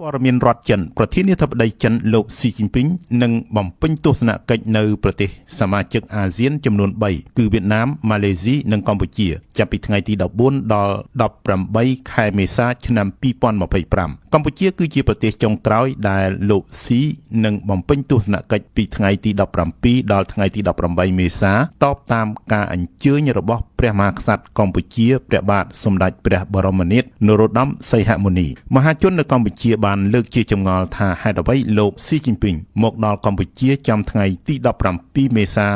ព័ត៌មានរដ្ឋចិនប្រធានាធិបតីចិនលោកស៊ីជីនពីងនឹងបំពេញទស្សនកិច្ចនៅប្រទេសសមាជិកអាស៊ានចំនួន3គឺវៀតណាមម៉ាឡេស៊ីនិងកម្ពុជាចាប់ពីថ្ងៃទី14ដល់18ខែមេសាឆ្នាំ2025កម្ពុជាគឺជាប្រទេសចុងក្រោយដែលលោកស៊ីនឹងបំពេញទស្សនកិច្ចពីថ្ងៃទី17ដល់ថ្ងៃទី18មេសាតបតាមការអញ្ជើញរបស់ព្រះមហាក្សត្រកម្ពុជាព្រះបាទសម្ដេចព្រះបរមនាថនរោត្តមសីហមុនីមហាជននៅកម្ពុជាបានលើកជាចម្ងល់ថាហេតុអ្វីលោកស៊ីជីនពីងមកដល់កម្ពុជាចំថ្ងៃទី17មេសា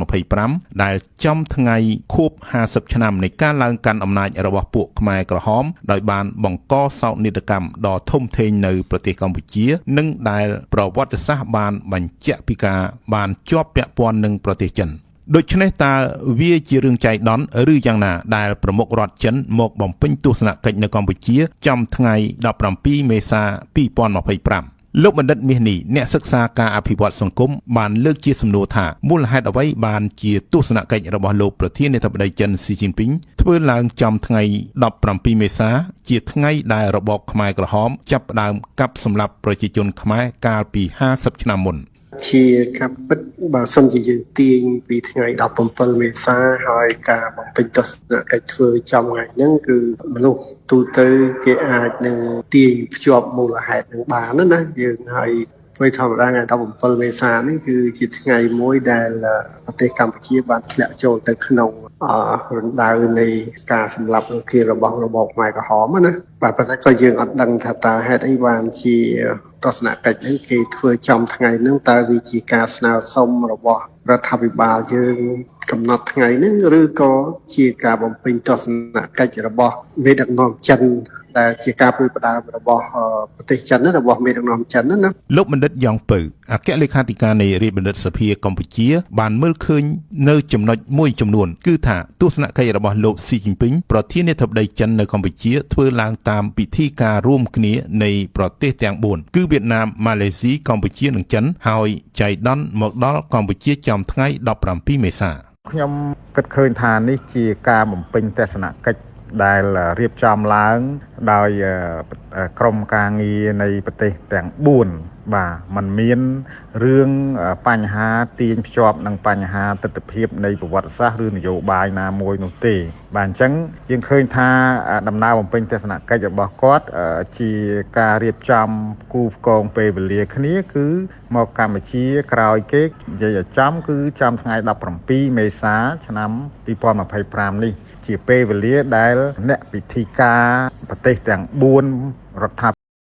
2025ដែលចំថ្ងៃខួប50ឆ្នាំនៃការឡើងកាន់អំណាចរបស់ពួកខ្មែរក្រហមដោយបានបង្កសោកនាដកម្មដ៏ធំធេងនៅប្រទេសកម្ពុជានិងដែលប្រវត្តិសាស្ត្របានបញ្ជាក់ពីការបានជាប់ពាក់ព័ន្ធនឹងប្រទេសចិនដូច្នេះតើវាជារឿងចៃដន្យឬយ៉ាងណាដែលប្រមុខរដ្ឋចិនមកបំពេញទស្សនកិច្ចនៅកម្ពុជាចំថ្ងៃ17មេសា2025លោកបណ្ឌិតមាសនេះអ្នកសិក្សាការអភិវឌ្ឍសង្គមបានលើកជាសំណួរថាមូលហេតុអ្វីបានជាទស្សនកិច្ចរបស់លោកប្រធានាធិបតីចិនស៊ីជីនពីងធ្វើឡើងចំថ្ងៃ17មេសាជាថ្ងៃដែលរបបខ្មែរក្រហមចាប់ផ្ដើមកាប់សម្លាប់ប្រជាជនខ្មែរកាលពី50ឆ្នាំមុន ជាការពិតបើសិនជាយើងទាញពីថ្ងៃ17មេសាហើយការបំពេញទស្សនកិច្ចធ្វើចំថ្ងៃហ្នឹងគឺមនុស្សទូទៅគេអាចនឹងទាញភ្ជាប់មូលហេតុនឹងបានណាយើងហើយព្រោះធម្មតាថ្ងៃ17មេសានេះគឺជាថ្ងៃមួយដែលប្រទេសកម្ពុជាបានធ្លាក់ចូលទៅក្នុងរណ្ដៅនៃការសម្លាប់រង្គាលរបស់របបខ្មែរក្រហមណាបាទប៉ុន្តែក៏យើងអត់ដឹងថាតើហេតុអីបានជាទស្សនកិច្ចហ្នឹងគេធ្វើចំថ្ងៃហ្នឹងតើវាជាការស្នើសុំរបស់រដ្ឋាភិបាលយើងកំណត់ថ្ងៃហ្នឹងឬក៏ជាការបំពេញទស្សនកិច្ចរបស់មេដឹកនាំចិនដែលជាការផ្ដួចផ្ដើមរបស់ប្រទេសចិនរបស់មេដឹកនាំចិនណា លោកបណ្ឌិតយ៉ងពៅអគ្គលេខាធិការនៃរាជបណ្ឌិតសភាកម្ពុជាបានមើលឃើញនៅចំណុចមួយចំនួនគឺថាទស្សនកិច្ចរបស់លោកស៊ីជីនពីងប្រធានាធិបតីចិននៅកម្ពុជាធ្វើឡើងតាមពិធីការរួមគ្នានៃប្រទេសទាំង4គឺវៀតណាមម៉ាឡេស៊ីកម្ពុជានិងចិនហើយចៃដន្យមកដល់កម្ពុជាចំថ្ងៃ17មេសា ខ្ញុំគិតឃើញថានេះជាការបំពេញទស្សនកិច្ចដែលរៀបចំឡើងដោយក្រមការងារនៃប្រទេសទាំង4បាទมันមានរឿងបញ្ហាទាញភ្ជាប់នឹងបញ្ហាទិដ្ឋភាពនៃប្រវត្តិសាស្ត្រឬនយោបាយណាមួយនោះទេបាទអញ្ចឹងយើងឃើញថាដំណើរបំពេញទស្សនកិច្ចរបស់គាត់ជាការរៀបចំគូផ្គងពេលវេលាគ្នាគឺមកកម្ពុជាក្រោយគេនិយាយឲ្យចំគឺចំថ្ងៃ17មេសាឆ្នាំ2025នេះជាពេលវេលាដែលអ្នកពិធីការប្រទេសទាំង4រដ្ឋា